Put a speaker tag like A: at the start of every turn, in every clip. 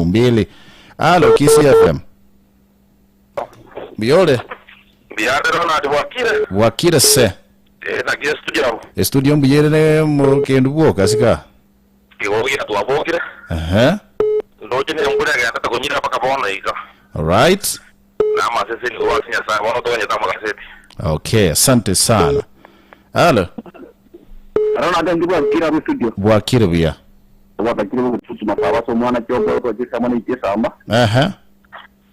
A: maumbile. Alo, Kisii FM. Mbuya ore?
B: Mbuya ande Ronald bwakire?
A: Bwakire se.
B: Eh, naki estudio abo?
A: Estudio mbuya ere ne mokendu bwoka sika.
B: Igo buya twabokire.
A: Ehe.
B: Ndoche ne embura egenderete konyira mpaka bono iga.
A: Alright.
B: Na amaseseni korwa ase Nyasae bono toganyete amagaseti.
A: Okay, asante sana. Alo,
C: Ronald nki bwakire abwo studio?
A: bwakire buya.
C: Bwakakire bogochuchu masaba ase omwana kiombe twachire amo ne esamba.
A: Ehe.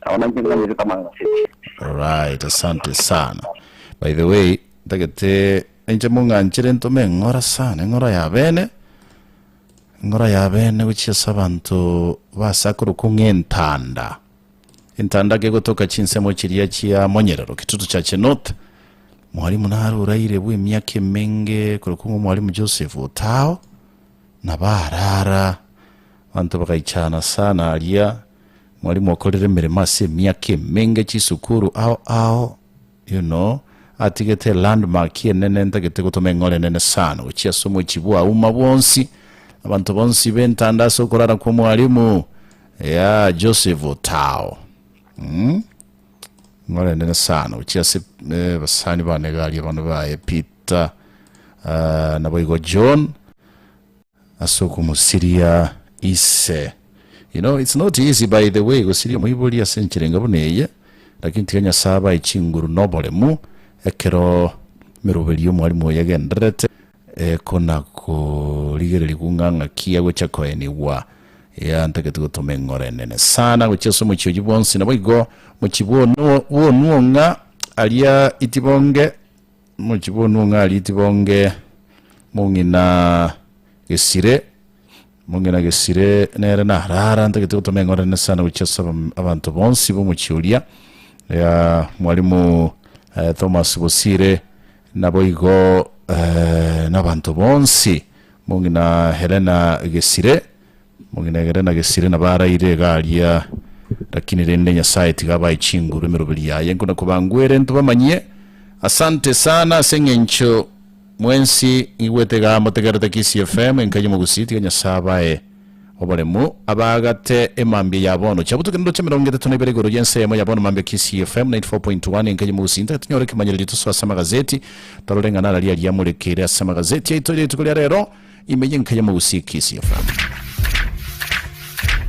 C: Abana inche nganyerete amagaseti.
A: Alright, asante sana. By the way, ntagete inche mong'anchire ntome eng'ora sana, eng'ora ya bene. Eng'ora ya bene gochia ase abanto base akorokwa ng'a entanda. Entanda kegotoka chinsemo chiria chia monyerero, Kitutu Chache North. Mwalimu nare oraire bwa emiaka emenge korokwa ng'a omwalimu Joseph Otao, nabo arara, abanto bagaichana sana aria. Mwalimu okorire emeremo ase emiaka emenge chisukuru ao ao, you know, atigete elandmark enene ntagete gotoma eng'ora enene sana gochia ase omochie bwa uma bwonsi, abanto bonsi b'entanda ase okorara kwa omwalimu, yeah, Joseph Otao mm, eng'ora enene sana gochia ase eh, basani bane iga aria abana baye Peter, ah, naboigo John. Ase okomosiria ise. You know it's not easy by the way gosiria omoibori ase enchera enga buna eye, lakini tiga Nyasae abae chinguru na oboremu ekero emeroberi y'omwalimu oyo egendererete ekona korigereria ng'a ng'aki agocha koenigwa. Yeah, ntagete gotoma eng'ora enene sana gochia ase omochie oyio bwonsi naboigo omochie bw'onuo bw'onuo ng'a aria itibonge Omochie bw'onuo ng'a aria itibonge Mong'ina Gesire, Mong'ina Gesire nere narara ntagete gotoma eng'ora ene sana gochia ase abam- abanto bonsi b'omochie oria, ya mwalimu eh, Thomas Bosire, naboigo nabanto bonsi, mong'ina Helena Gesire, mong'ina Helena Gesire nabo araire iga aria, lakini rende Nyasaye tiga abae chinguru emeroberi yaye nkona kobangwere ntobamanyie. Asante sana ase eng'encho Mwensi ng'igwete igaa motegerete Kisii FM enka y'omogusii tiga Nyasae abae oboremu abaagate emambia ya bono chiabutoke ndoche 32 igoro y'ense eyemo ya bono mambia Kisii FM 94.1 enka y'omogusii ntake tonyore ekemanyererio tosoe ase amagazeti torore ng'a narari aria amorekeire ase amagazeti aito rituko ria rero ime y'enka y'omogusii Kisii FM.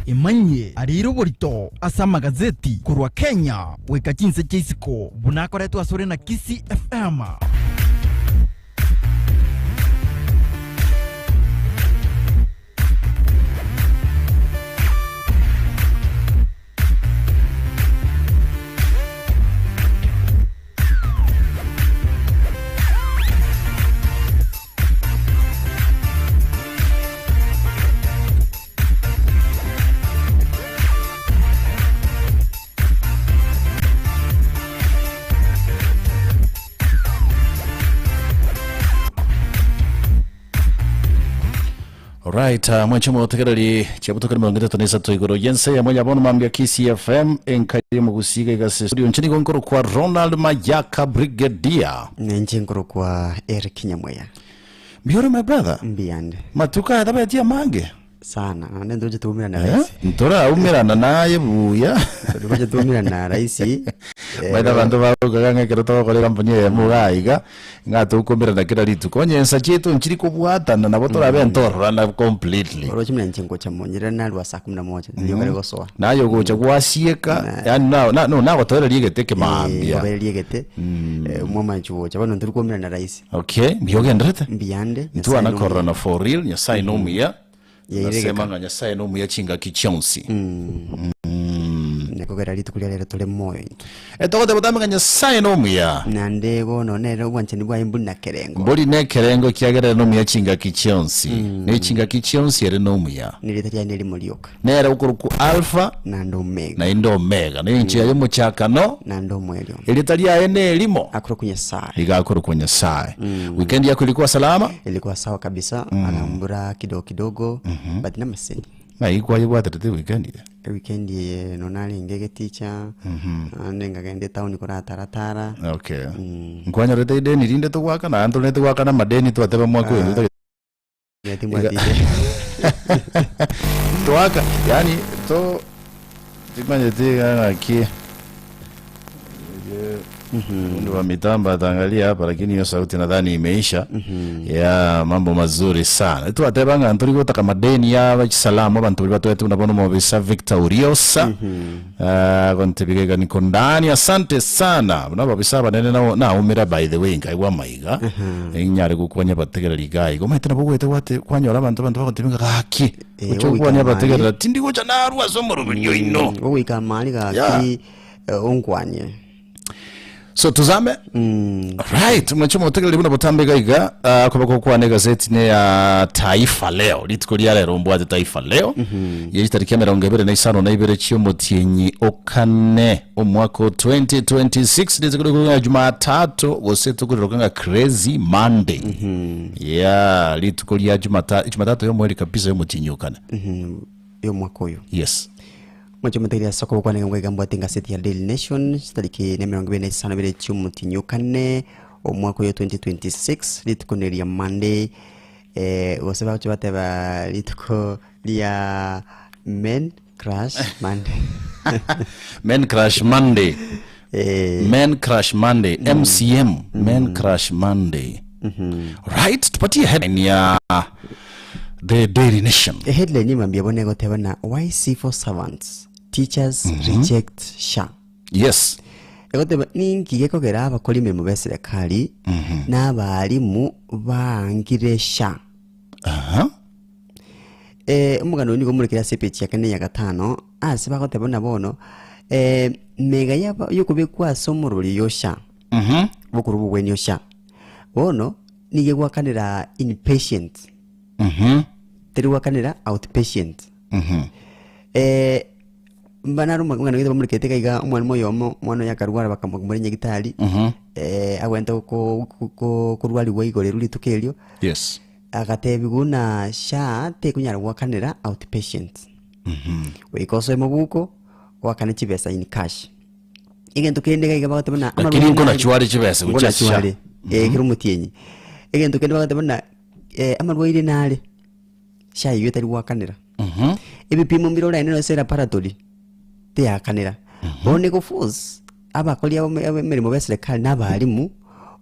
D: Emanyie ariire oborito ase amagazeti korwa Kenya goika chinse chia isiko buna akoretwe asore na Kisii FM.
A: Alright, uh, mwenche motegereri chiabutoka 33 igoro yense ya moya bono mambia Kisii FM enka y'omogusiga igase studio nche nigo nkoro kwa Ronald Mayaka Brigadier
E: Nenche nkorokwa Eric Nyamweya.
A: Mbiore my brother
E: Mbiyande.
A: matuko aya tabetie amange
E: Sana. Naende ntoche toumerana
A: Eh,
E: rahisi.
A: ntoraumerana naye buya
E: Ntoche toumerana rahisi.
A: Baita abanto bagokaga ng'a ekero togokora ekampuni eyemo iga iga, ng'a tokomerana kera rituko. Onye ensa chiaito nchiri kobwatana nabo torabe ntororana completely.
E: Oroche buna inche ngocha monyerere narwa saa kumi na moja nigo kare gosoa.
A: Naye ogocha gwasieka, yaani na- na- no nagotoereria egete ekemaambia.
E: Ngobereria egete, mwamanchi gocha bono ntori koumerana rahisi.
A: Okay, mbuya ogenderete?
E: Mbuyande, Nyasaye
A: Ntwana
E: nomuya.
A: kororana for real, Nyasaye nomuya.
E: Yaire
A: Nasema
E: geka.
A: ng'a Nyasaye nomuya chingaki chionsi.
E: Nekogera rituko ria rero tore moyo intwe.
A: Etogoteba botambe ng'a Nyasaye nomuya.
E: Naende bono nere obwanchani bwaye mbori na kerengo.
A: Mbori nekerengo ekiagera ere nomuya chingaki chionsi. Ne chingaki chionsi ere nomuya.
E: Nerieta riaye nerimo rioka.
A: Nere okorokwa Alfa
E: Naende Omega.
A: naende Omega. Nengencho yaye omochakano.
E: Naende omoerio.
A: Erieta riaye nerimo.
E: Akorokwa Nyasaye.
A: Iga akorokwa Nyasaye. Weekend yako ilikuwa salama?
E: Ilikuwa sawa kabisa, anambura kidogo kidogo, but namaseni.
A: Ng'ai kwayebwaterete weekend eye?
E: Eweekend eye nonya narenge egeticha, naende nkagenda etown korataratara.
A: Okay. Nkwanyorete ideni rinde togoakana? Naende torente goakana amadeni twateba mwaka oyo
E: Timbwati ide.
A: Toaka, yaani. Oito timanyeti iga ng'aki Fundi wa mitambo ataangalia hapa lakini hiyo sauti nadhani imeisha. Yeah, mambo mazuri sana. Twateba ng'a ntori gotaka madeni ya abachisalamu abanto baria batwete buna bono omobisa Victor Uriosa. Ah, gontebiga iga niko ndani asante sana. Buna ababisa abanene nao naumera by the way nkaigwa amaiga. Enyare gokwanya abategereri iga igo. Omanyete nabo ogwete gwate kwanyora abanto abanto bagotebia ng'a gaki.
E: Eh,
A: Gocha
E: goika
A: gokwania
E: amani.
A: abategerera tindi gocha narwa ase omoroberi oino.
E: Ogoika amani gaki eh, onkwanie.
A: So tuzame right mwache motegereri buna botambe iga iga ah, koba gokwana egazeti ne ya Taifa Leo rituko ria rero mbwate Taifa Leo ye chitariki emerongo ebere na isano na ibere chiomotienyi okane omwaka o 2026 rituko rikuru ng'a Jumatatu gose tokoriroka ng'a Crazy Monday yeah rituko ria Jumata Jumatatu yomoeri kabisa yomotienyi okane
E: Y'omwaka oyo.
A: yes
E: Omochie omotegereria ase okobokwana nigo ngoiga mbwate engaseti ya Daily Nation chitariki na emerongo ebere na isano ibere chi'omotienyi o kane omwaka oyo 2026 rituko neria Monday eh, gose bagochia bateba rituko ria Men Crush Monday.
A: Men Crush Monday
E: Eh,
A: Men Crush Monday MCM Men Crush Monday right tupatie headline ya The Daily Nation
E: headline imambia bono egoteba na why civil servants teachers reject SHA
A: yes
E: egoteba ninki gekogera abakori emeremo be serikali na abarimu baangire SHA
A: aha
E: Eh, omogano oyo nigo omorekire ase epeji ya kane ya gatano ase bagoteba buna bono eh, mega yaba yokobekwa ase omorori oyo SHA bokorwa obogwenia SHA bono nigo egwakanera inpatient teri gwakanera outpatient eh, mba naro omogano gete bamorekete iga iga omwalimu oyomo omwana oye akarwara bakamomora nyagitari eh, agwente ko- ko- korwariwa igoro rituko erio
A: yes
E: Agatebiwa buna SHA tekonyara goakanera outpatient. Goika osoe mobuko oakane chibesa in cash. Egento kende iga iga bagoteba buna
A: Lakini
E: amarwaire
A: nkona
E: nare-
A: chware chibesa gochia
E: nkona
A: SHA.
E: chware, eh, kera omotienyi. Egento kende bagoteba buna eh, amarwaire nare SHA eywo etari goakanera. Ebipimo mbire oraende nonye ase elaboratory teakanera. Bono ego force Abakori ab'emeremo b'eserekari na abalimu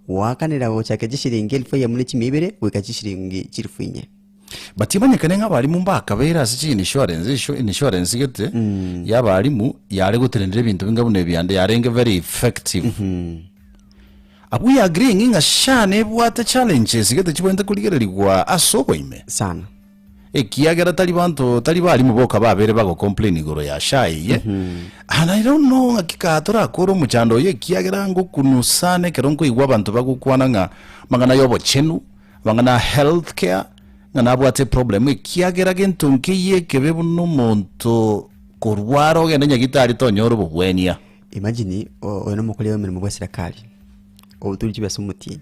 E: goakanera gochaka chishilingi elfu eyemo ne chimia ibere goika chishilingi chilifu inye.
A: But imanyekane ng'a abalimu mbakabeire ase chi insurance isho insurance gete ya abalimu yare gotenenera ebinto binga buna ebiande yarenge very effective. Abwo we agreeing ng'a SHA nebwate challenges gete chibwenerete korigererigwa ase oboime.
E: Sana.
A: Ekiagera tari banto tari barimu boka babere bago complain igoro ya SHA eye. And I don't know ng'aki kaa torakore omochando oyo ekiagera ngokunusana ekero nkoigwa abanto bagokwana ng'a amang'ana ya obochenu, amang'ana a health care, ng'a nabwate eproblem ekiagera gento nkeiyo ekebe buna omonto korwara ogende nyagitari tonyore obobwenia.
E: Imagine oyo nomokori oemeremo bwa eserekari, ogotura chibesa omotienyi,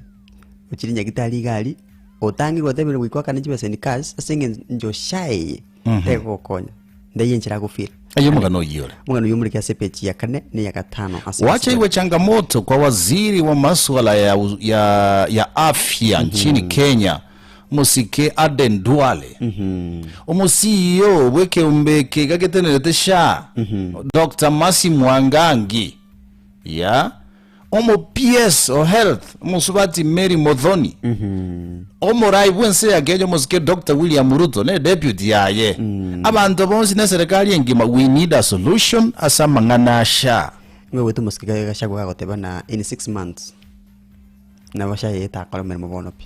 E: ochire nyagitari iga aria, otang'irwe otebire goika oakane chibesa in cash ase eng'encho SHA eye tegokonya, ndaiyo enchera agofeel.
A: Aye omogano oyio ore.
E: Omogano oyio omorike ase epeji ya kane na eya gatano ase
A: Wacha iwe changamoto kwa waziri wa masuala ya, ya, ya afya nchini Kenya Omosike Aden Duale, omo CEO bw'ekeombe eke iga getenerete SHA, Doctor Mercy Mwangangi, yeah, omo PS o Health omosubati Mary Muthoni, omorai bw'ense ya Kenya omosike Doctor William Ruto ne deputy yaye. Abanto bonsi ne serikali engima we need a solution ase amang'ana a SHA.
E: Nigo goetwa omosike Gachagua gagoteba na in 6 months nabo SHA eye etakore emeremo bono pi.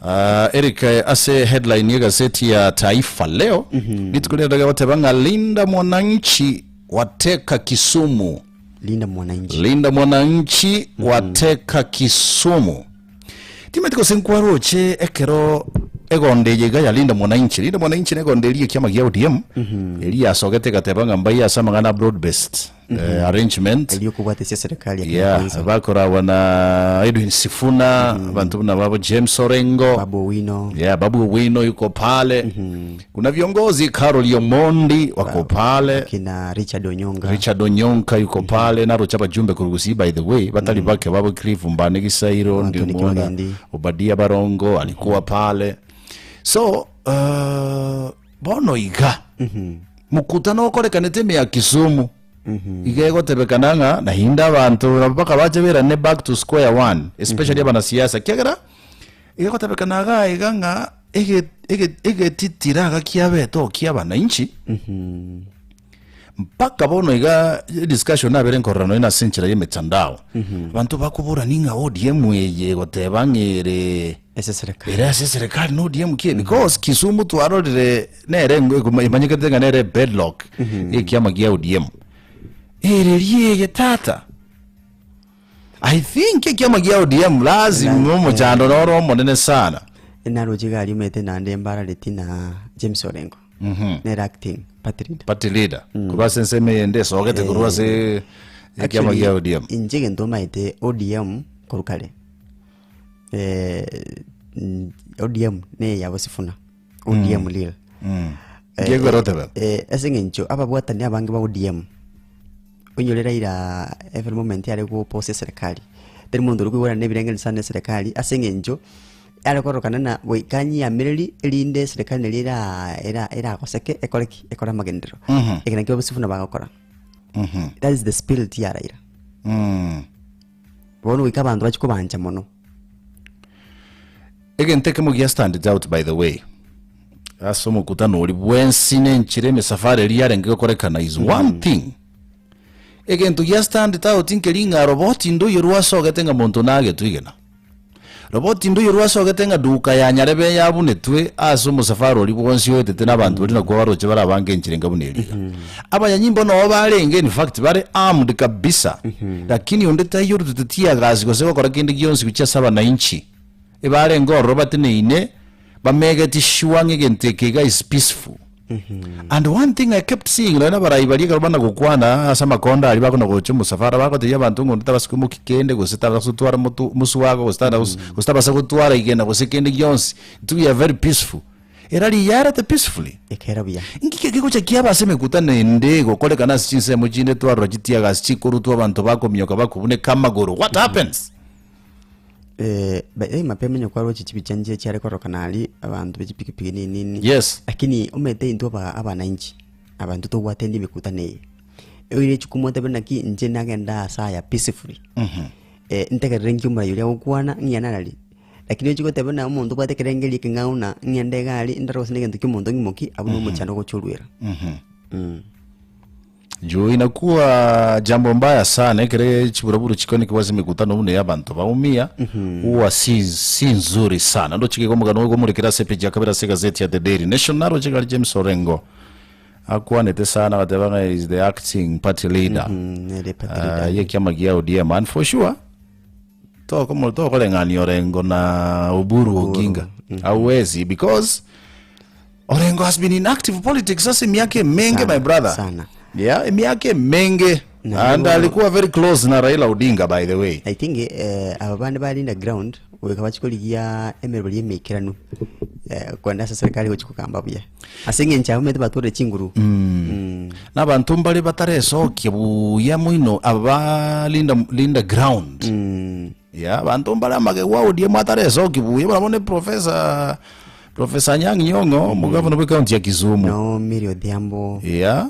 A: Ah, Eric eh, ase headline y'egaseti ya Taifa Leo rituko riria goteba ng'a Linda Mwananchi wateka Kisumu.
E: Linda Mwananchi.
A: Linda Mwananchi wateka Kisumu. Timanyeti gose nkwaroche ekero egonda eye iga ya Linda Mwananchi. Linda Mwananchi negonda eria ekiama gia ODM eria yasogete egateba ng'a mbaye ase amang'ana a broad based eh, arrangement
E: Erio okobwatesia serikali ya Kenya
A: yeah,
E: Kwanza.
A: bakoragwa na Edwin Sifuna abantu buna babo James Orengo
E: Babu Owino.
A: yeah, Babu Owino yuko pale kuna viongozi Carol Omondi wako pale
E: Kina Richard Onyonga.
A: Richard Onyonka yuko pale naroche abajumbe korwa Gusii by the way batari bake babo Cliff Mbane Gisairo
E: Anthony
A: ndimuona
E: Kibagendi.
A: Obadia Barongo alikuwa pale so Bono iga, mokutano okorekanete ime ya Kisumu, iga egotebekana ng'a naende abanto nabo mpaka bache bairane back to square one, especially abanasiasa, ekiagera iga egotebekana iga iga ng'a ege- ege- egetitira iga kiabete oo kia abananchi, mpaka bono iga ediscussion nabere nkorora nonya ase enchera ya emetandao, abanto bakoborani ng'a ODM eye egoteba ng'a ere.
E: Ase eserekari.
A: Ere ase eserekari na ODM ki? Because Kisumu twarorire nere engo- ekoma- emanyekete ng'a nere bedlock ekiama gia ODM. Ere rieye tata. I think ekiama gia ODM lazima omochando noro omonene sana.
E: Naroche iga aria omanyete naende mbarareti na James Orengo. Nere acting party leader.
A: Party leader. Korwa ase ensemo eyende esogete korwa ase ekiama gia ODM.
E: Inche egento omanyete ODM korwa kare. ODM neye ya Sifuna, ODM real.
A: Ngekwera otebe.
E: Ase eng'encho ababwatani abange ba ODM, onyore Raila every moment are goposa eserekari, tari monto ore koigwana na ebirengererio sana na eserekari ase eng'encho are korokana na goika anyiamereri erinde eserekari naria era era eragoseke ekore ki? Ekore amagenderero. Eke nakio Sifuna bagokora. That is the spirit ya Raila. Bono goika abanto bachie kobancha mono.
A: Egento ekemo gia standed out by the way ase omokutano oria bwensi na enchera emesafara eria yarenge gokorekana is one thing egento gia standed out nkeri ng'a roboti ndoiyo rwasogete ng'a monto nagetwe igena. Roboti ndoiyo rwasogete ng'a duka ya nyarebe yabunetwe ase omosafara oria bwonsi oetete na abanto baria nakwo baroche bare abange enchera enga buna eria iga. Abanyanyimbo noo barenge in fact bare armed kabisa, lakini onde taiyo orutete teargas gose gokora kende gionsi gochia ase abanainchi. Ebarenge ororo bateneine bamegeti sure ng'a egento eke iga is peaceful. And one thing I kept seeing nonya na abarai baria ekero bana gokwana ase amakonda aria bakona gocha omosafara bagotebia abanto ng'a onde tabasa koimokia kende gose tabasa gotwara motu moswago gose tana gose tabasa gotwara igena gose kende gionsi, intwe we are very peaceful. Era riyarete peacefully.
E: Ekera buya.
A: Inki kegocha kiaba ase emekutano ende egokorekana ase chinsemo chinde twarora chitiagasi chikorutwa abanto bakominyoka bakobuneka amagoro what happens?
E: By the way mapema onye kwaroche chibicha nchire chiare korokana aria abanto be chipikipiki nini nini.
A: Yes.
E: Lakini omanyete intwe aba abananchi abanto tobwate emekutano eye, oire chikumu otebe naki inche nagenda ase aya peacefully, ntegerere nki omorai oria agokwana ng'a narari, lakini ochie goteba buna omonto obwate ekerengerio ekeng'ao na ng'ende iga aria ndore gose na egento kia omonto ng'imoki abwo na omochando ogocha orwera.
A: Juu inakuwa jambo mbaya sana ekere chiburaburu chikonikigwa ase emekutano buna eya abanto baumia huwa si, si nzuri sana ndoche iga omogano oyo gomorekera ase epeji ya kabere ase egazeti ya The Daily Nation naroche iga James Orengo akwanete sana agateba ng'a is the acting party leader
E: Nere party
A: Ah,
E: leader.
A: ye kiama gia ODM and for sure tokomo tokoreng'ania Orengo na Oburu Oginga hauwezi because Orengo has been in active politics ase emiaka emenge
E: Sana,
A: my brother
E: sana.
A: yeah emiaka emenge
E: Na
A: and
E: nigo-
A: alikuwa very close na Raila Odinga by the way
E: I think aba bande barinda ground goika bachie korigia emeroberi emeikeranu kwenda ase serikali gochia kogamba buya ase eng'encho abwo omanyete batwarire chinguru Mm.
A: na abanto mbare bataresokia buya moino aba linda, linda ground
E: Mm.
A: yeah abanto mbare amagegwa ODM ataresokia buya barabwo ne professor professor Anyang' Nyong'o omogavana bwe county ya Kisumu
E: No Milly Odhiambo
A: yeah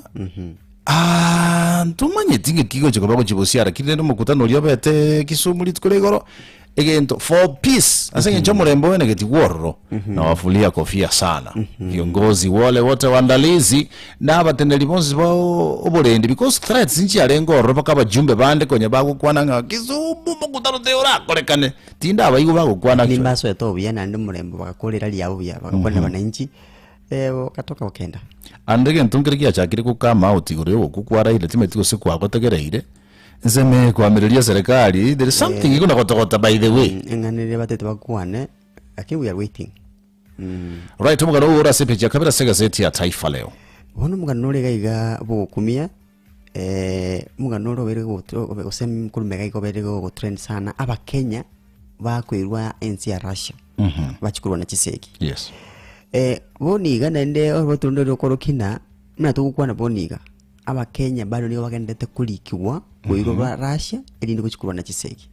A: Ah, ntomanyeti ng'aki gocha koba gochia bosio lakini rende omokutano oria obete Kisumu rituko ria igoro egento for peace ase eng'encho omorembe oye negetigwa ororo na wafulia kofia sana viongozi wale wote waandalizi na abateneri bonsi ba oborendi because threats nchiarenge ororo mpaka abajumbe bande konya bagokwana ng'a Kisumu omokutano te orakorekane tinde abaigwa bagokwana actually.
E: Nimbasoete obuya naende omorembe bagakorera riabo buya bagakwanera abananchi Bakatoka bakenda.
A: Ande egento nkere giachakire go come out igoro y'ogokwa kwa Raila timanyeti gose kwagotegereire, ensemo ekoamereria serikali, there is something ikona gotogota by the way.
E: Eng'ana eria batete bakwane, lakini we are waiting.
A: Right, omogano oyo ore ase epeji ya kabere ase egazeti ya Taifa Leo.
E: Bono omogano ore iga iga bogokumia, omogano ore obeire goto gose korwa mega iga obeire gogotrend sana, abakenya bakoirwa ense ya Russia, bachia korwana chisegi.
A: Yes.
E: Bono iga naende orobato rore rokorokia ng'a buna togokwana bono iga, abakenya bado nigo bagendererete korikigwa koirwa ba Russia erinde gochia korwana chisegi.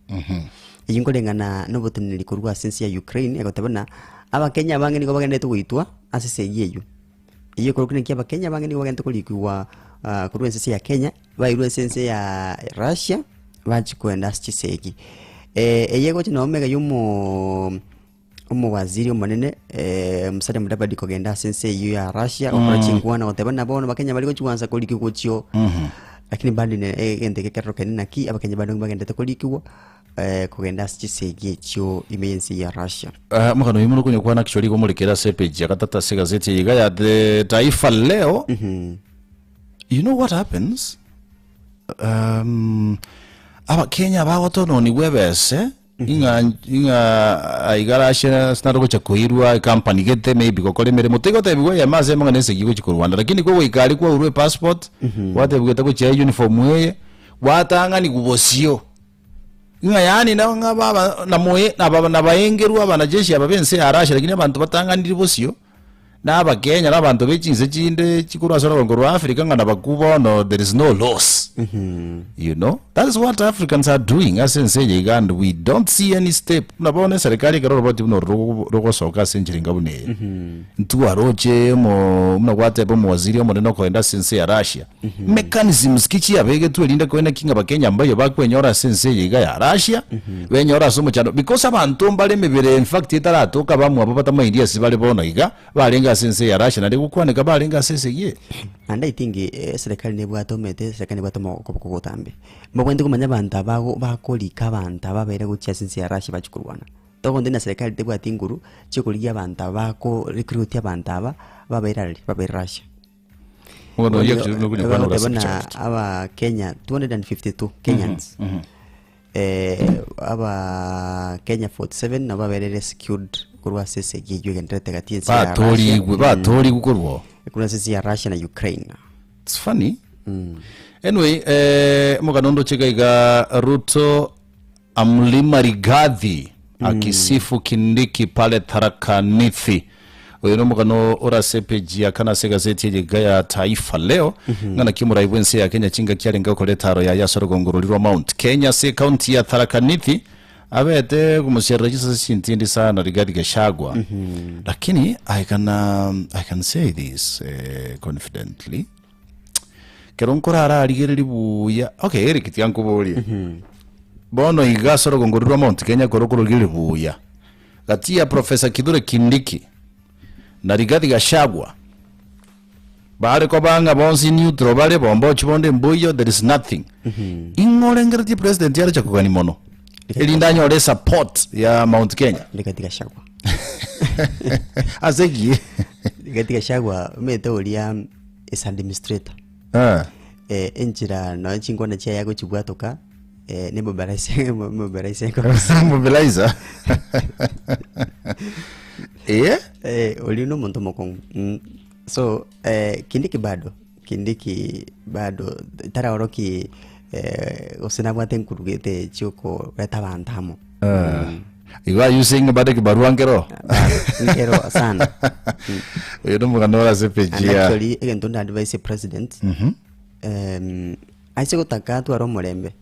E: Eyio nkoreng'ana na oboteneneri korwa ase ense ya Ukraine egoteba ng'a abakenya abange nigo bagendererete goitwa ase esegi eyio. Eyio ekorokwa naki Abakenya abange nigo bagente korikigwa ah, korwa ense ya Kenya, bairwe ase ense ya Russia, bachie koenda ase chisegi. Eye egocha na omega ya omo omowaziri omonene Musalia Mudavadi kogenda ase ense eyio ya Russia gokora chinkwana goteba buna bono Abakenya baria gochia goansa korikigwa gochio lakini bado ne egento eke ekerorokani naki Abakenya bande mbagenderete korikigwa kogenda ase chisegi echio ime y'ense ya Russia.
A: Omogano oyo mono konyokwana actually igo morekere ase epage ya gatato ase egazeti eye iga ya The Taifa Leo. You know what happens? Um, Abakenya bagotononigwa ebese ing'a ing'a aiga Russia ase naro gocha koirwa ecompany gete maybe gokora emeremo tigotebiwa eyemo ase eyemo ng'a nese egochi korwanda lakini kogoika aria kwaurwa epassport gwatebigwa etagochia uniform eye gwatang'anigwa bosio. Ng'a yaani nabo ng'a baba namoe naba nabaengerwa abanajeshi aba b'ense ya Russia lakini abanto batang'aniri bosio, na abakenya na abanto be chinse chinde chikorwa ase orogongo rwa Africa ng'a nabakwo bono there is no loss. You know, that is what Africans are doing ase ense eye iga and we don't see any step. Buna bono eserekari ekero oroboti buna oro rogo rogosoka ase enchera enga buna eye, ntwaroche omo buna gwateba omowaziri omonene okoenda ase ense ya Russia. Mechanisms ki chiabegetwe erinde koe naki ng'a Abakenya mbayo bakwenyora ase ense eye iga ya Russia, benyore ase omochando because abanto mbare emebere in fact etaratoka abamwabo batamairi ase bare bono iga, barenge ase ense ya Russia naende gokwaneka barenge ase esegi eye.
E: Naende I think eserekari nebwate omanyete eserekari nebwate omogoko botambe. Mbabwenerete komanya abanto aba bakorika abanto aba babeire gochia ase ense ya Russia bachie korwana. Togontebia na serikali tebwati nguru chiokorigia abanto aba bako recruit abanto aba babeire arari babeire Russia.
A: Bono oyio actually nokonya kwana
E: Bagoteba
A: orase
E: na
A: picha.
E: aba Kenya 252 Kenyans eh, aba Kenya 47 nabo babeire rescued korwa ase esegi eyio egendererete gati y'ense ya Russia.
A: Batorigwe, batorigwe korwa oo.
E: Korwa ase ense ya Russia na Ukraine.
A: It's funny. Anyway, eh, omogano onde iga iga Ruto Amlima Rigathi akisifu Kindiki pale Tharaka Nithi. Oyo nomogano ore ase epeji ya kane ase egazeti eye iga ya Taifa Leo, ng'a naki omorai bw'ense ya Kenya chingaki arenge gokora etaaro yaye ase orogongo roria rwa Mount Kenya ase ekaunti ya Tharaka Nithi abete komosiarera chisase chintindi sana Rigathi Gachagua. Lakini I can, um, I can say this eh, confidently Ekero nkorararigereria buya, okay Eric tiga nkoborie. Bono iga ase orogongo rwa Mount Kenya koro okorogereria buya, gati ya Professor Kithure Kindiki na Rigathi Gachagua, bare koba ng'a bonsi neutral bare, bombochi bonde mboiyo, there is nothing. Ing'o orengeretie president arecha kogania mono, erinde anyore esupport ya Mount Kenya?
E: Rigathi Gachagua.
A: Ase ki?
E: Rigathi Gachagua omanyete oria is administrator.
A: Eh.
E: Eh, enchera nonya chinkwana chiaye agochibwatoka eh, ne mobilize mobilize kabisa.
A: Mobilizer. Eh?
E: Eh, oria na omonto omokong'u mm. So eh, Kindiki bado Kindiki bado taraoroki eh, gose nabwate enkuru gete chiokoreta abanto amo.
A: Eh. Igo are you saying bado ekibarua nkero?
E: Nkero sana.
A: Oyo nomogano ore ase
E: And
A: page ya
E: actually egento nda advise president em, aise gotaka atware omorembe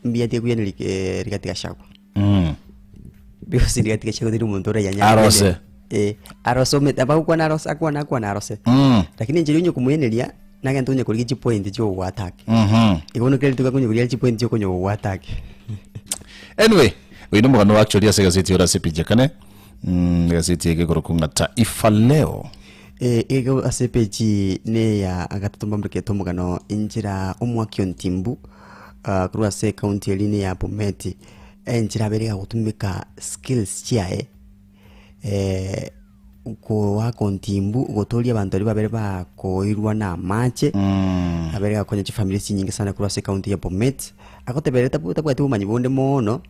E: mbuya atige koiraneri eh, Rigathi Gachagua
A: Mm.
E: because Rigathi Gachagua tari omonto orayanyare
A: Arose.
E: eh, arose omete abagokwana arose akwane akwane arose
A: Mm.
E: lakini enchera onye komoeneria nagento onye korigia chipoint chia ogoatake
A: Mhm.
E: igo bono kera rituko akonya korigia chipoint chia okonya gogoatake
A: Anyway, oyo nomogano actually ase egazeti ore ase page ya kane. Mm, egazeti ege ekorokwa ng'a Taifa Leo.
E: Eh, igo ase epeji neya gatato mbamorikete omogano enchera omwaki o ntimbu ah, korwa ase ekaunti eria ine ya Bomet, enchera abere gagotumeka skills chiaye eh, koaka ontimbu gotoria abanto baria babere bakoirwa na amache abere gakonya chifamiri chinyinge sana korwa ase ekaunti ya Bomet, agoteba ere tabu tabwati obomanyi bonde mono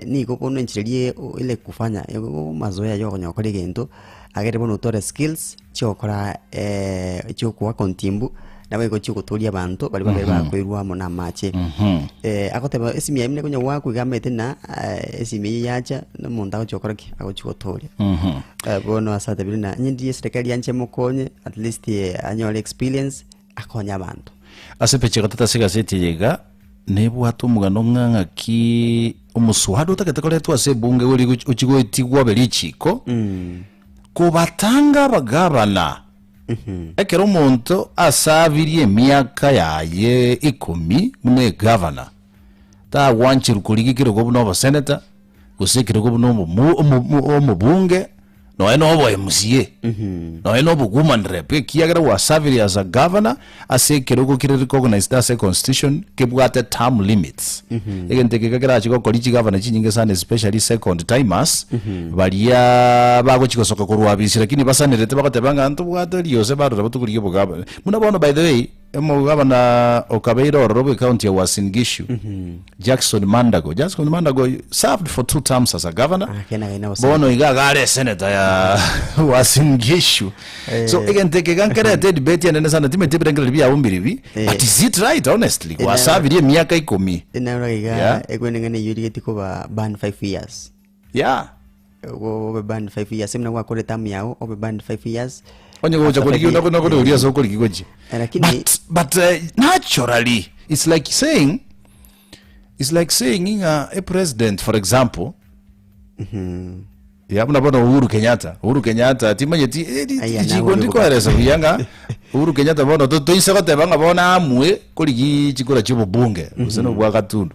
E: nigo bono enchera eria ele kufanya mazoea ya okonya gokora egento, agere bono otware skills chiogokora chiokoaka ontimbu, naboigo chiogotoria abanto baria babere bakoirwa amo na amache. Agoteba esimi yaye buna ekonya goakwa iga amaete na esimi eyio yacha na omonto agochi gokora ki? Agochi gotoria. Bono ase atebire ng'a onye ndiria eserekari yanche emokonye at least anyore experience akonye abanto.
A: Ase epeji ya gatato ase egaseti eye iga, nebwate omogano ng'a ng'aki omoswada otagete koretwa ase ebunge ori gochi- ochi goetigwa obe richiko, kobatanga abagabana. Ekero omonto asabirie emiaka yaye ikomi buna egavana, tagwancherwa korigia ekerogo buna oboseneta, gose ekerogo buna omomu- omo- omobunge, nonya na obo MCA, nonya na obo woman rep, ekiagera gwasabirie as a governor ase ekerogo kere recognized ase econstitution kebwate term limits. Egento eke iga kerache gokoria chigavana chinyinge sana especially second timers, baria bagochi gosoka korwa abisi lakini basanerete bagoteba ng'a ntobwate riose bado nabo tokorigia obogavana. Buna bono by the way, omogavana okabeire ororo bwe county ya Uasin Gishu, Jackson Mandago. Jackson Mandago served for two terms as a governor.
E: Ah, kena gaina gose.
A: Bono iga iga are senator ya Uasin Gishu. So egento eke iga nkerete debate enene sana timanyeti ebirengererio biabo mbiribi
E: Eh.
A: but is it right honestly
E: Eh, na-
A: gwasabirie emiaka ikomi.
E: Enarora iga
A: Yeah.
E: ekweneng'ana eyio erigetie koba ban 5 years.
A: Yeah.
E: Obe banned 5 years buna gwakore term yao obe banned 5 years.
A: Onye gocha
E: After
A: korigia
E: five
A: nako nako
E: years,
A: oria ase okorigia gochia.
E: Eh, lakini-
A: But but naturally it's like saying it's like saying ng'a a president for example ya buna bono Uhuru Kenyatta Uhuru Kenyatta timanyeti eh, ri-
E: Aya,
A: richiko
E: nawe
A: ndikoeresa buya ng'a Uhuru Kenyatta bono to- toise goteba ng'a bono amwe korigi chikura chia obobunge gose na obwa Gatundu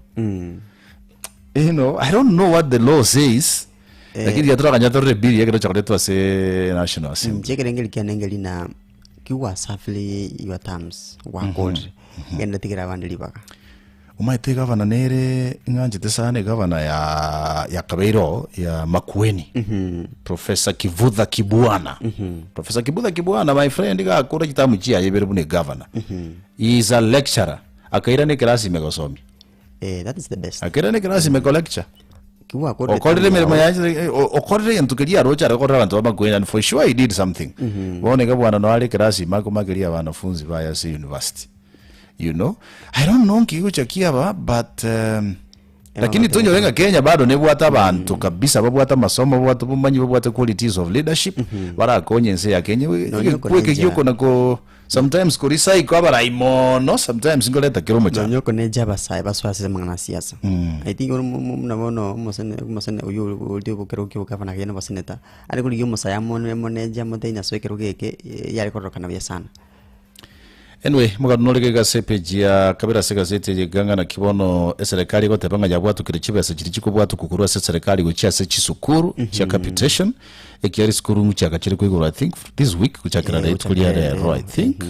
A: You know, I don't know what the law says lakini riria torakanya torore bill ekero chakoretwa ase National Assembly.
E: Inche ekerengeri kiane nkeri na ki gwasafiri your terms gwakorire genda tigera abande ribaga.
A: Omanyete egavana nere ng'anchete sana egavana ya ya kabeire oo ya Makueni Professor Kivutha Kibwana. Professor Kivutha Kibwana my friend iga akore chitamu chiaye ibere buna egavana. He is a lecturer akairana ekerasi ime gosomia.
E: Eh, that is the best.
A: Akairana ekerasi ime kolecture.
E: Ki gwakorire
A: Okorire
E: term
A: emeremo
E: yao,
A: yaye eh, o- okorire egento keria aroche are gokorera abanto ba Makueni and for sure he did something. Bono iga bwana noare ekerasi ime akomakeria abanafunzi baye ase university. You know, I don't know nki gocha kiaba but um, lakini tonyore ng'a Kenya bado nebwate abanto kabisa babwate amasomo babwate obomanyi babwate qualities of leadership barakonye ense ya Kenya.
E: Nonya
A: Egekwe eke
E: okoneja-
A: giokona ko sometimes korecycle abarai mono sometimes nkoreta kera omochando.
E: Nonya okoneja abasae basoe ase amang'ana a siasa. I think ore mo- mo- buna bono omosene omosene oywo oria obokerogo kia obogavana aye na oboseneta, are korigia omosae amone amoneje amotebi nasoe ekerogo eke, yare kororekana buya sana.
A: Anyway, mogano nore gaiga ase epage ya kabere ase egazeti eye iga ng'a naki bono eserekari egoteba ng'a yabwatukire chibesa chiria chikobwatuka korwa ase eserekari gochia ase chisukuru chia capitation, ekiagera chisukuru nchiagachire koigorwa I think this week gochakera
E: Eh,
A: rituko ria
E: gochakera
A: rero I think.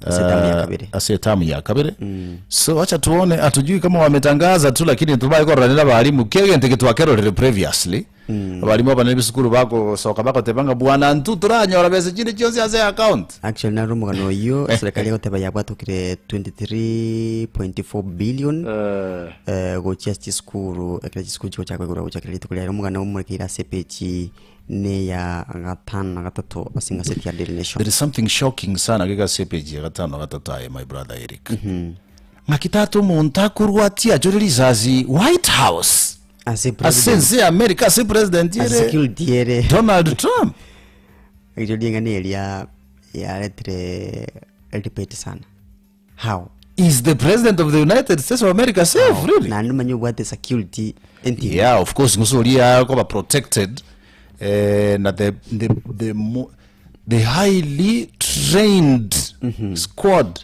E: Ase etamu ya
A: Ah,
E: kabere.
A: ase etamu ya kabere so wacha tuone hatujui kama wametangaza tu lakini tubaye kororanera abarimu kegente getwakerorire previously abarimu abanene b'esukuru bagosoka bagoteba ng'a bwana ntwe toranyora besa chinde chionsi ase account
E: Actually naro omogano oyio eserekari egoteba yabwatokire 23.4 billion eh, gochia ase chisukuru ekero chisukuru chigochaka koigorwa gochakera rituko riaye omogano omorekeire ase epeji neya gatano na gatato ase engaseti ya Daily Nation.
A: There is something shocking sana geka ase epage ya gatano na gatato aye my brother Eric. Ng'aki tata omonto akorwa atiachore risasi White House
E: Ase
A: ase
E: president
A: ense ya America ase president
E: ase
A: ere
E: security ere
A: Donald Trump.
E: Ririo ring'ana eria yaretire debate sana. How?
A: Is the president of the United States of America safe really?
E: Naende omanye obwate security entindi.
A: Yeah, of course ng'ose oria akoba protected eh, na the, the, the, mo, the highly trained squad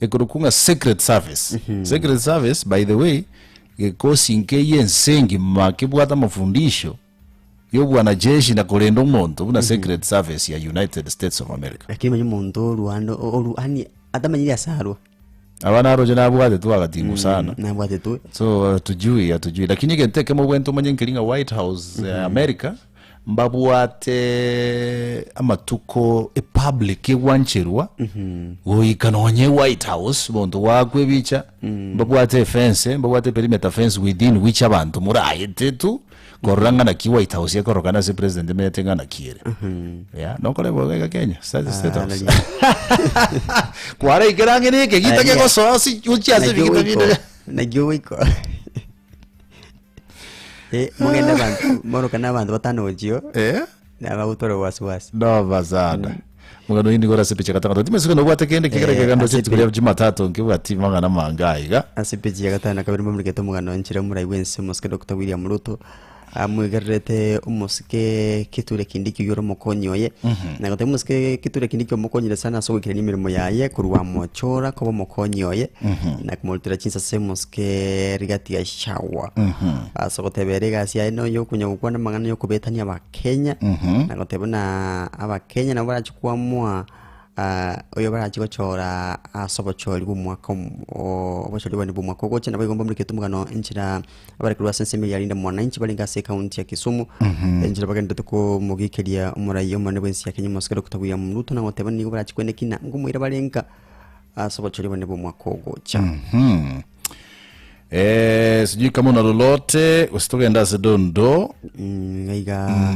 A: ekorokwa ng'a secret service secret service by the way gekosi nke yense engima kebwate amafundisho y'obwanajeshi na korenda omonto buna Secret Service ya United States of America.
E: Lakini manya omonto orwa ande oru yaani atamanyiri ase arwa.
A: Aba naroche nabwatetwe agating'u sana.
E: Nabwatetwe.
A: So hatujui hatujui lakini egento ekemo obwenerete omanye nkeri ng'a White House ya America mbabwate amatuko epublic egwancherwa goika nonye White House monto goakwa ebicha mbabwate efence mbabwate perimeter fence within which abanto moraete tu Korora ng'a naki White House ekorokana ase president emenyete ng'a naki ere. Yeah, nokore bobe iga Kenya, State State House. Kwaraikera ang'e na ekegita
E: Aria.
A: kegosoa ase gochia ase
E: Nakio
A: ebigita
E: goiko.
A: binde.
E: Nakio goiko. Eh, mogende abanto morokane abanto batano gochio
A: Eh?
E: nabagotwara wasiwasi.
A: Noma sana. Mugano oyo nigo ore ase epicha gatano. Timanyeti nobwate kende kegere
E: Eh,
A: kegando
E: ase
A: rituko ria Jumatatu nkebwati mang'ana mange aiga.
E: Ase epeji ya gatano na kabere mbamurikete omogano enchera omorai bw'ense omosike Doctor William Ruto. Amwegererete omosike Kithure Kindiki oyio ore omokonyi oye, na goteba omosike Kithure Kindiki omokonyire sana ase ogoikerania emeremo yaye korwa amochora koba omokonyi oye, na komorutera chinsase omosike Rigathi Gachagua. Ase ogoteba ere egasi yaye noyo okonya gokwana amang'ana ya okobetania abakenya, na goteba buna abakenya nabo barache koamua oyo barache gochora ase obochori bwa omwaka obochori bwane bwa omwaka ogocha, naboigo mbamorikete omogano enchera abare korwa ase ensemo ya Linda Mwananchi barenge ase ekaunti ya Kisumu, enchera bagenderete komogikeria omoraia omonene bw'ense ya Kenya omosike Doctor William Ruto na goteba nigo barache kweneki na nkomoira bare nka ase obochori obonene bwa omwaka ogocha.
A: Eh, sijui kama una lolote gose togende ase dondo
E: Iga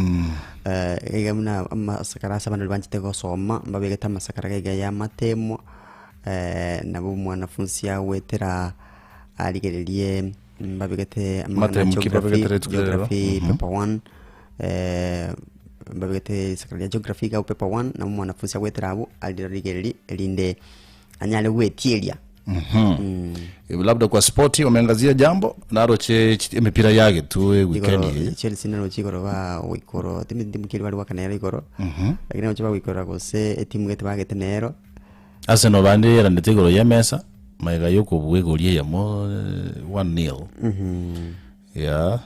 E: eh, iga buna amasakara ase abana baria banchete gosoma, mbabegete amasakara iga ya amatemo, nabo omwanafunsi agwetera arigererie mbabegete amang'ana
A: Amatemo ki
E: geography,
A: babegete rituko rero?
E: geography paper one, mbabegete isakara ria geography iga paper one, nabo omwanafunsi agwetera abwo aririgererie erinde anyare gwetieria.
A: Labda kwa spoti wameangazia jambo naroche emipira yagetwe weekend
E: Igoro
A: eye
E: Chelsea naroche igoro bagoikoro timi timu keri bari goaka nero igoro lakini naroche bagoikora gose etimu gete bagete nero
A: Arsenal bande yeranete igoro y'emesa magega yokobua egori eyemo 1-0 yeah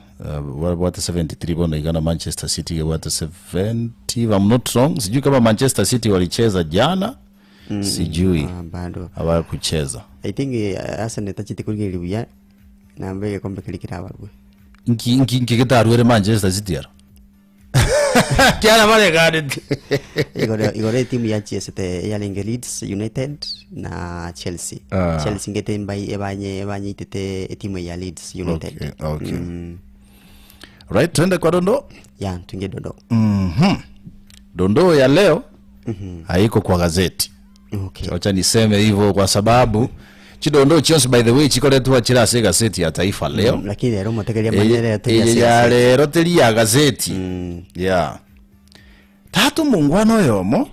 A: babwate 73 bono iga na Manchester City gebwate 70 if I'm not wrong sijui kama Manchester City walicheza jana sijui
E: Ah, bado
A: hawakucheza
E: I think Arsenal etachete korigereria buya namba egekombe keria kerabarwe
A: Nki nki nki getarwere Manchester City aro kiara bareganete
E: igoro igoro etimu yachiesete yarenge Leeds United na Chelsea
A: Ah.
E: Chelsea ngete mbai ebanye ebanyeitete etimu ya Leeds United
A: Okay, okay. Right, twende kwa dondo.
E: ya tuingie dondo
A: Dondoo ya leo haiko kwa gazeti.
E: okay
A: Wacha niseme hivyo kwa sababu chidondoo chionsi by the way chikoretwa chira ase gazeti ya Taifa Leo.
E: Lakini rero motegeria manyere
A: Eye ya rero teri ya gazeti. Yeah. Tatu mungwana oyomo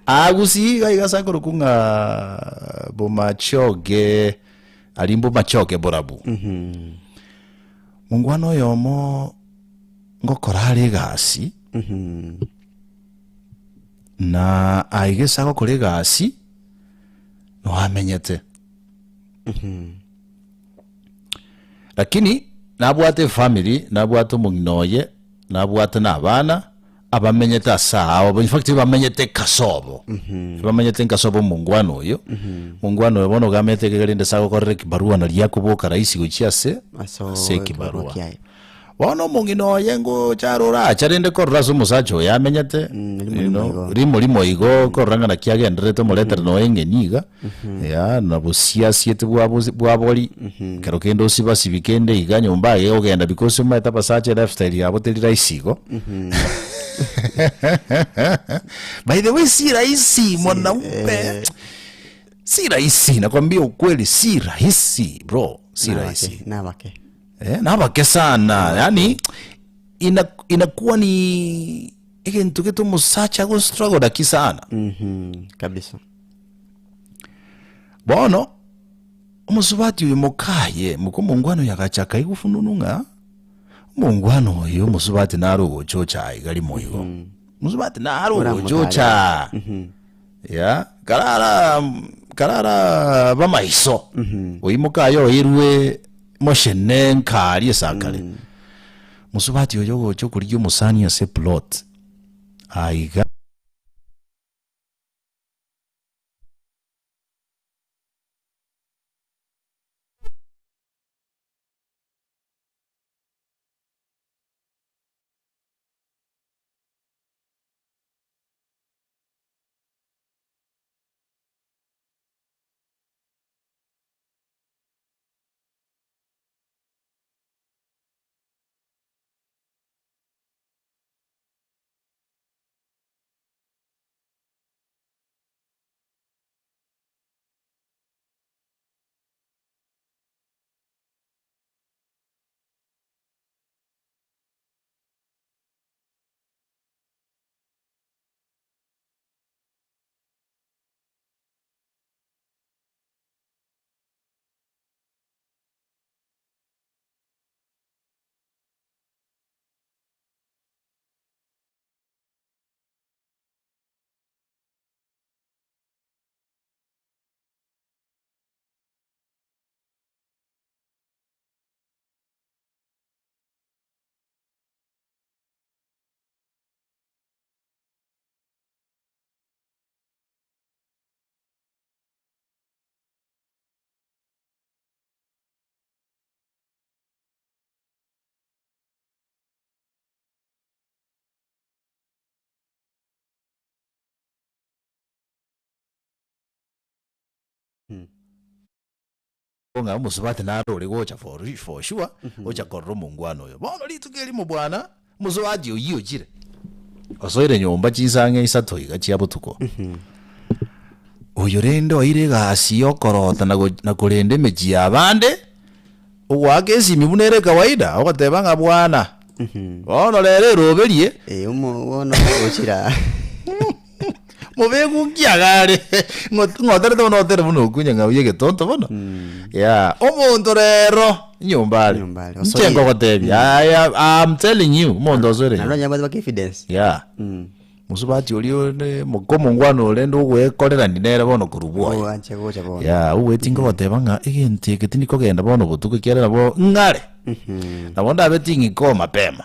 A: agusiga iga sakoro ng'a bomachoge ari mbomachoge borabu mungwana oyomo ngokora are egasi na aiga ase agokora egasi noamenyete lakini nabwate efamily nabwate omong'ina oye nabwate na abana abamenyete ase ao in fact bamenyete kasobo bamenyete nkasobo omongwana oyo mongwana oyo bono ogamete iga rende ase agokorera ekibarua naria akoboka rahisi gochia ase
E: Ase
A: ase
E: ekibarua
A: ekibarua
E: kiaye.
A: Bono omong'ina oye ngocha are oracha rende korora ase omosacha oyo amenyete,
E: Rimo
A: you
E: rimo
A: know,
E: igo.
A: rimo rimo igo korora ng'a naki agendererete omoretere noe eng'eni iga, ya na bosiasiete bwa bosi bwa bori, kero kende osibasibi kende iga nyomba aye ogenda because omanyete abasacha elifestyle yabo teri rahisi igo. By the way si rahisi mwanaume, si rahisi nakwambia ukweli si rahisi bro, si rahisi.
E: Nabake nabake.
A: Eh, nabake sana yani ina, inakuwa ni egento gete omosacha ago struggle naki sana
E: Kabisa.
A: Bono omosubati oyo mokaye moka omongwana oyo agacha akaigwa fununu ng'a omongwana oyo omosubati naro ogochocha aiga rimo igo mosubati naro ogochocha ya karara karara bamaiso oimoka aye oirwe Mochene nkaaria esakare. Mosubati oyo ogocha okorigia omosani ase eplot aiga. Ng'a omosubati naro ore gocha for for sure, ocha korora omongwana oyo. Bono rituko erimo bwana, omosubati oyio ochire, osoire nyomba chinsa ang'e isato iga chia botuko. Oyo rende oire egasi ya okorota na go na korenda emechie ya abande, ogoaka esimi buna ere kawaida, ogoteba ng'a bwana, bono rero eroberie.
E: Eh, omo bono ochira.
A: Mobeku nkiaga are ng'oterete bono otere buna okunya ng'a oye egetonto bono. Yeah, omonto rero nyomba are.
E: Nyomba are,
A: Inche
E: osoire.
A: nkogotebia, I am, I'm telling you, omonto osoire
E: Naende
A: nyomba.
E: onye abwate baka evidence.
A: Yeah. Mosubati oria ore moka omongwana ore rende ogoekorerani nere bono korwa bwoye.
E: Oanche gocha bono.
A: Yeah, ogweti nkogoteba ng'a egento eke tindi kogenda bono botuko ekiagera nabo ng'are. Nabo ndabe ting'ikoo mapema.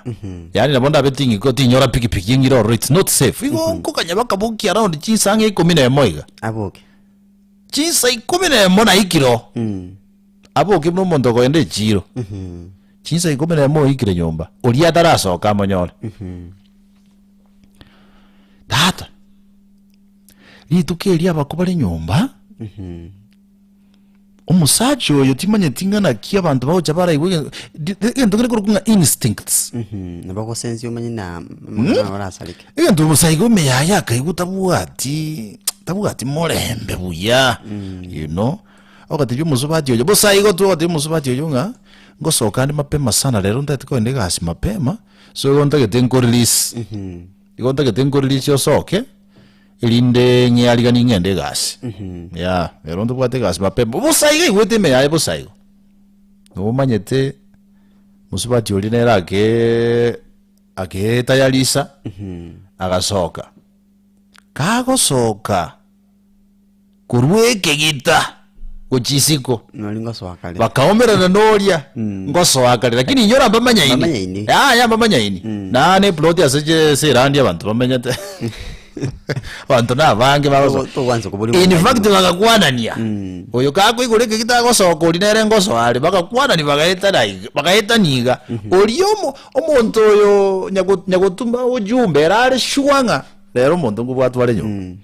A: Yaani nabo ndabe ting'ikoo tinyora pikipiki eng'ire ororo it's not safe. Igo nkoganya bakabokia around chinsa ang'e ikomi na emo iga.
E: Aboke.
A: Chinsa ikomi na emo naikire oo. Aboke buna omonto okoenda echiro. Chinsa ikomi na emo oikire nyomba, oria atarasoka amonyore. Tata, rituko erio abakwo bare nyomba, omosacha oyo timanyeti ng'a naki abanto bagocha baraigwe ege- di- egento kere korokwa ng'a instincts.
E: Nabo ogosensia omanye na amang'ana orasareke.
A: Egento bosa igo ime yaye akaigwa tabwati tabwati morembe buya, you know, ogatebia omosubati oyo, bosa igo tu ogatebia omosubati oyo ng'a, ngosoka ande mapema sana rero ntagete kogenda egasi mapema, so igo ntagete nkorelease, igo ntagete nkorelease osoke, erinde ng'eariganie ng'ende egasi. Yeah, ero ntobwate egasi mapema. Bosa iga aigwete ime yaye bosa igo. Nomanyete, mosubati oria nere akee akeetayarisa, agasoka. Kagosoka korwa ekegita gochia isiko,
E: Nori ngosoa kare.
A: bakaomerana noria ngosoa kare, lakini inyora mbamanyaini.
E: Mbamanyaini.
A: Yaya mbamanyaini. Naane eploti ase che ase erandi abanto bamenyete. Abanto na abange bagosoa.
E: Togo- togwansa koboria
A: In
E: omonto
A: fact
E: aigwe.
A: bagakwanania. Oyo kakoigora ekegita agosoka oria nere ngosoa are, bagakwanania bagaetana iga bagaetania iga. Oria omo omonto oyo nyago nyagotuma ujumbe ere are sure ng'a rero omonto nkobwatwa are nyomba.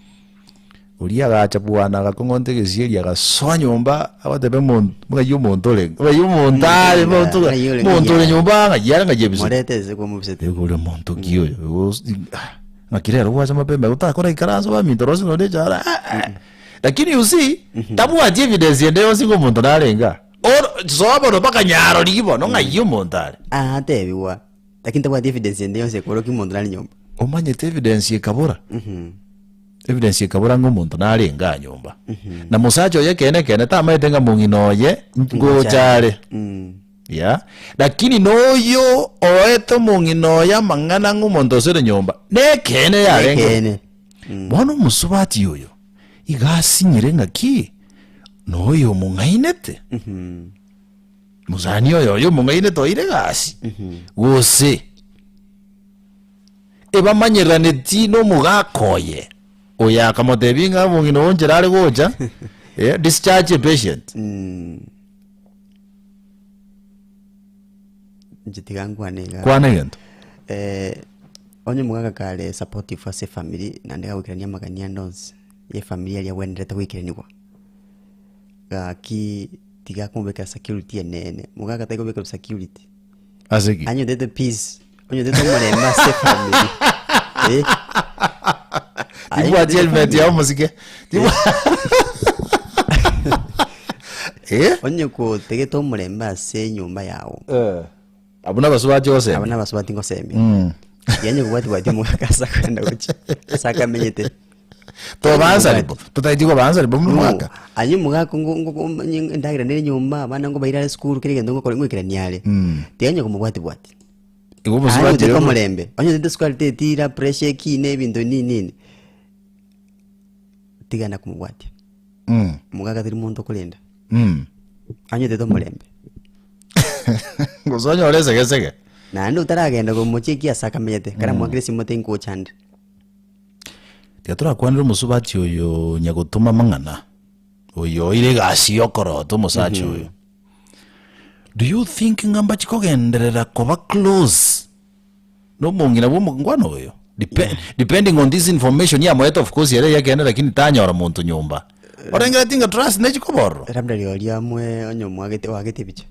A: Oria agacha bwana agakong'onta egesieri agasoa nyomba agoteba omonto ng'ai omonto orenge, ng'ai omonto are
E: Omonto
A: omonto
E: ng'ai ore,
A: omonto ore
E: ng'ai are.
A: nyomba ng'ai are ng'ai ebisete.
E: Morete ase kwamobisete.
A: Igo ore monto ki oyo? Igo ah, ng'aki rero gwacha mapema igo otakora ikaranso baminto rosi nonye echara ah ah. Lakini you see, tabwati evidence ende yonsi ng'a omonto narenge aa. Oro soa bono mpaka nyarorigi bono ng'ai omonto are.
E: Aa atebiwa, lakini tabwati evidence ende yonsi ekorokia omonto nare nyomba.
A: Omanyete evidence ekabora? Evidence ekabora ng'a omonto narenge aa nyomba. Na mosacha oye ekeene ekeene tamaete ng'a mong'ina oye ngocha are. Yeah. Lakini noyo oete omong'ina oye amang'ana ng'a omonto osire nyomba, nekeene yarenge.
E: Ekeene.
A: Bono omosubati oyo iga asinyire ng'aki noyo omong'ainete. Mosani oyo oyo omong'ainete oire egasi gose ebamanyeraneti nomogaka oye oyo akamotebia ng'a omong'ina oyo nchera are gocha eh, discharge a patient.
E: Inche tiga nkwane iga.
A: Kwana egento.
E: Eh, onye omogaka kare supportive ase efamiri naende kagoikerania amagani ande onsi ya efamiri aria agwenerete goikeranigwa, gaki tiga akomobekera security enene, mogaka tari kobekerwa security.
A: Ase ki?
E: Anyotete peace, onyotete omorembe ase efamiri eh.
A: Tibwati helmet yao mosike. Tibwa- Eh?
E: Onye kotegete omorembe ase enyomba yago,
A: Eh. Abwo nabasubati
E: aba
A: ogosemia.
E: nabasubati ngosemia.
A: Mm.
E: Tiga onye kobwati bwati omogaka ase akogenda gochia, ase akamenyete.
A: Tobansari bo. Totaeti kobansari bo
E: No,
A: omogaka.
E: aye omogaka ngo- ngo- ngo- onye endagera nere nyomba, abana ngobaire are esukuru, kera egento ngokora ngoikerania are. Tiga onye komobwati bwati.
A: Igo
E: Aye
A: omosubati
E: otete
A: oyo-
E: omorembe, onye otete esukari tetira, pressure ekine, ebinto nini nini, tiga nakomobwatia.
A: Mm.
E: Omogaka tari monto okorenda,
A: Mm.
E: onye otete omorembe.
A: Gose onyore esegesege.
E: Naende otaragenda komochia eki ase akamenyete, karamwakere esimo tingocha nde.
A: Tiga torakwanere omosubati oyo nyagotoma amang'ana, oyo oire egasi yokorota omosacha oyo. Do you think ng'a mbachi kogenderera koba close nomong'ina bwa omongwana oyo? Depe- Depending on this information yamoete of course ere eyekene lakini tanyora monto nyomba. Orengeretie ng'a trust nechikobororo?
E: Labda rirorio amwe onye omwagete oagete ebicha.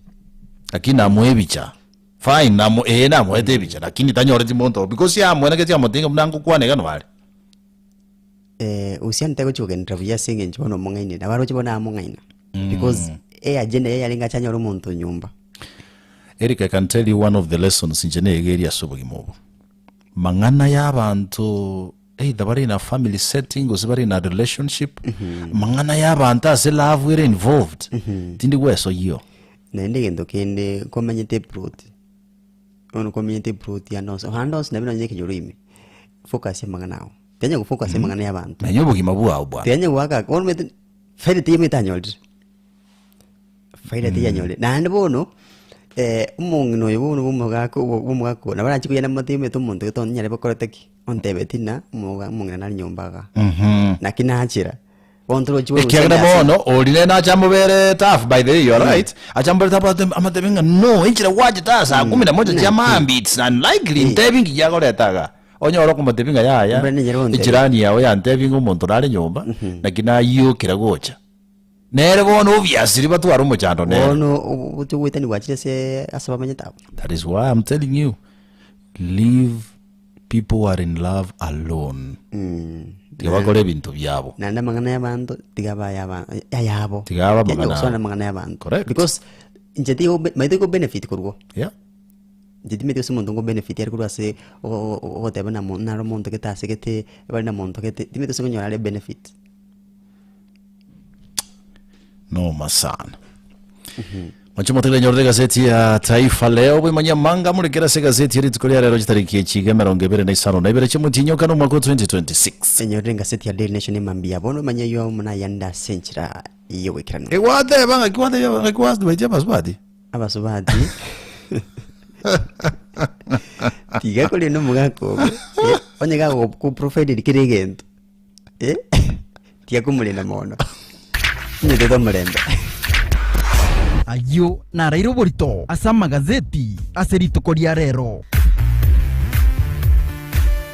A: Lakini namoe ebicha. Fine, namo ee namoete ebicha lakini tanyoreti monto oo because yamwenegetie amotinga buna ngokwana iga nobare.
E: Eh, uhusiano tagochi kogenderera buya ase eng'encho bono omong'aini nabo aroche bono among'aina because eagenda yaye yarenge ache anyore omonto nyomba.
A: Eric, I can tell you one of the lessons inche negeria ase obogima obo. Mang'ana ya abanto either bare in a family setting gose bare in a relationship, mang'ana ya abanto ase love ere involved, tindi gwesoyia oo.
E: Naende egento kende nkomanyete eplot, bono nkomanyete eplot ande onsi, ande onsi nabio nonye ekenyoro ime, focus amang'ana ao, tianya gofocus amang'ana ya abanto.
A: Menya obogima bwao bwana.
E: Tianya goaka bono omanyete faida teiyo omanyete anyorire, faida teiyo anyorire. Naende bono, omong'ina oyo bono bwa omogaka obo bwa omogaka oyo nabo arachie koyana amate omanyete omonto gete onyare bakorete ki, ontebeti ng'a omoga omong'ina nare nyomba igaa. Naki nachera. Bono torochi bono
A: Ekiagera
E: gose ase-
A: bono ori nere nache amobere tough by the way you are right ache amobere tough ate- amatebe ng'a no enchera gwachete aa saa kumi na moja chia maambia it's unlikely ntebi nki giagoreta igaa onyore okomotebia ng'a yaya
E: Mbere ninyare gontebia.
A: ejirani yao yantebia ng'a omonto nare nyomba naki nayiokera gocha nere bono obviously batware omochando nere
E: Bono obochie goetania gwachire ase ase bamenyete abwo.
A: That is why I'm telling you leave people who are in love alone tiga bakore ebinto biabo
E: Naende amang'ana y'abanto tiga abe ayaba ayabo.
A: Tiga abe amang'ana
E: Tiga gosana
A: abo.
E: amang'ana y'abanto.
A: Correct.
E: Because inche tigo maete go benefit korwa oo.
A: Yeah.
E: Inche timanyeti gose omonto ngo benefit are korwa ase ogoteba na naro omonto gete ase gete bare na monto gete, timanyeti gose nkonyora are benefit.
A: Noma sana. Mwanche motegere nyorire egazeti ya Taifa Leo bwemanyia manga murekere ase egazeti ya rituko ria rero chitariki echiga emerongo ebere na isano na ibere chi'omotienyi okane omwaka o 2026.
E: Enyorire engaseti ya Daily Nation emambia bono omanye ayio amo nayande ase enchera y'ogoikeranu.
A: Egwateba ng'aki gwatebia ng'aki gwatebia abasubati?
E: Abasubati tiga korenda omogaka obo eh, onye gagokuprovided kera egento eh, tiga komorenda mono onyetete omorembe.
D: Ayio naraire oborito ase amagazeti ase rituko ria rero.